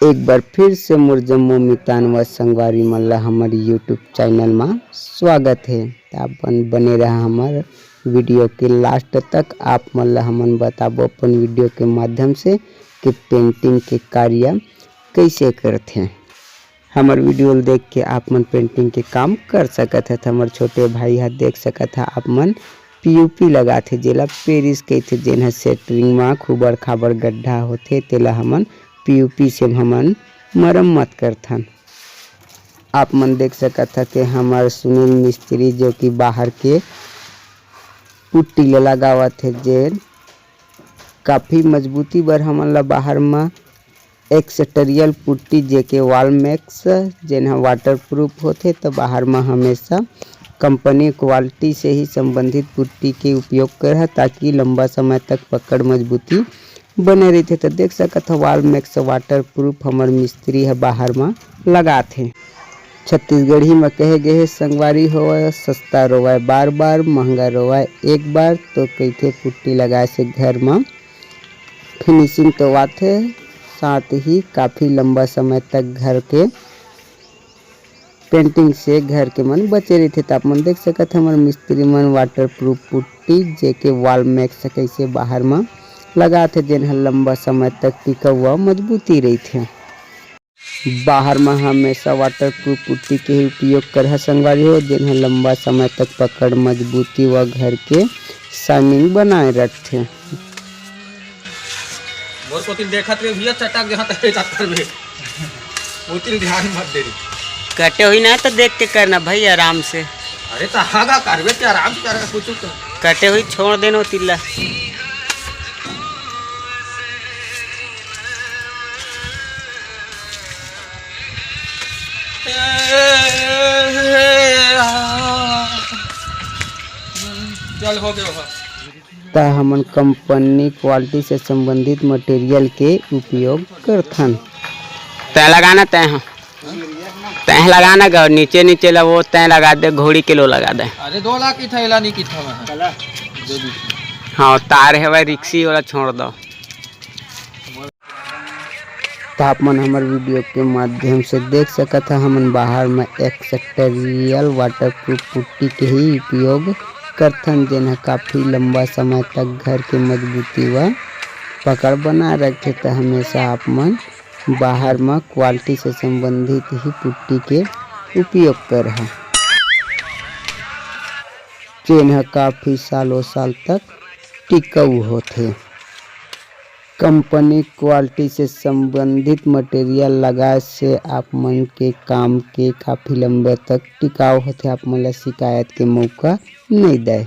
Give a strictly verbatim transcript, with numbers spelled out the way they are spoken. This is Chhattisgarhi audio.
एक बार फिर से मोर जम्मो मितान व संगवारी मन ला हमर YouTube चैनल मा स्वागत हे। त अपन बने रहा हमर वीडियो के लास्ट तक। आप मन ला हमन बताबो अपन वीडियो के माध्यम से कि पेंटिंग के कार्य कइसे करथे। हमर वीडियो ल देख के आप मन पेंटिंग के काम कर सकत हथ। हमर छोटे भाई ह देख सकत ह आप मन पीयूपी लगाथे, जेला पेरिस कहिथे, जेन ह सेटरिंग म खुबड़ खाबड़ गड्ढा होथे, तेला हमन पीयूपी से हमन मरम्मत करथन। आप मन देख सकत ह कि हमर सुनील मिस्त्री जो कि बाहर के पुट्टी ल लगावत हे, जेन काफ़ी मजबूती बर हमन ल बाहर म एक्सटरियल पुट्टी जेके वॉल मैक्स, जेन ह वाटरप्रूफ होथे, त बाहर म हमेशा कंपनी क्वालिटी से ही संबंधित पुट्टी के उपयोग करहा, ताकि लंबा समय तक पकड़ मजबूती बने रहिथे। त देख सकत ह, वॉल मैक्स वाटरप्रूफ हमर मिस्त्री ह बाहर म लगाथे। छत्तीसगढ़ी म कहे गे हे, संगवारी होवय, सस्ता रोवय बार बार, महंगा रोवय एक बार। तो कहिथे पुट्टी लगाए से घर म फिनिशिंग तो आथे, साथ ही काफ़ी लंबा समय तक घर के पेंटिंग से घर के मन बचे रहिथे। त आप मन देख सकत ह, हमर मिस्त्री मन वाटरप्रूफ पुट्टी जेके वॉल मैक्स कइसे बाहर म लगाथे, जेन ह लंबा समय तक टिकाऊ व मजबूती रहिथे। बाहर म हमेशा वाटरप्रूफ पुट्टी के ही उपयोग करहा संगवारी हो, जेन ह लंबा समय तक पकड़ मजबूती व घर के शाइनिंग बनाए रखथे। मोर कोतिल देखत रहे भैया, चटक जहाँ तक जात करबे। कोतिल ध्यान मत दे रे। कटे हुई ना तो देख के करना भाई, आराम से। अरे तो हागा करबे ते आराम से कर, कुछ तो। कटे हुई छोड़ देनो तिल्ला। चल, हो गया, हो। त हमन कंपनी क्वालिटी से संबंधित मटेरियल के उपयोग करथन। तय लगाना, तय, हाँ। तय लगाना गा, नीचे, नीचे ला वो तय लगा दे, घोड़ी के लो लगा दे। अरे, दो लाख की थैला नहीं की था मैं। दे दी। हाँ, तार है भाई, रिक्सी वाला छोड़ दो। त आप मन हमर वीडियो के माध्यम से देख सकत ह, हमन बाहर म एक्सटरियल वाटरप्रूफ पुट्टी के ही उपयोग करथन, जेन ह काफ़ी लंबा समय तक घर के मजबूती व पकड़ बना रखथे। त हमेशा आप मन बाहर म क्वालिटी से संबंधित ही पुट्टी के उपयोग करहा, जेन ह काफ़ी सालों साल तक टिकाऊ होथे। कंपनी क्वालिटी से संबंधित मटेरियल लगाए से आप मन के काम के काफ़ी लंबे तक टिकाऊ होथे, आप मन ला शिकायत के मौका नइ दय।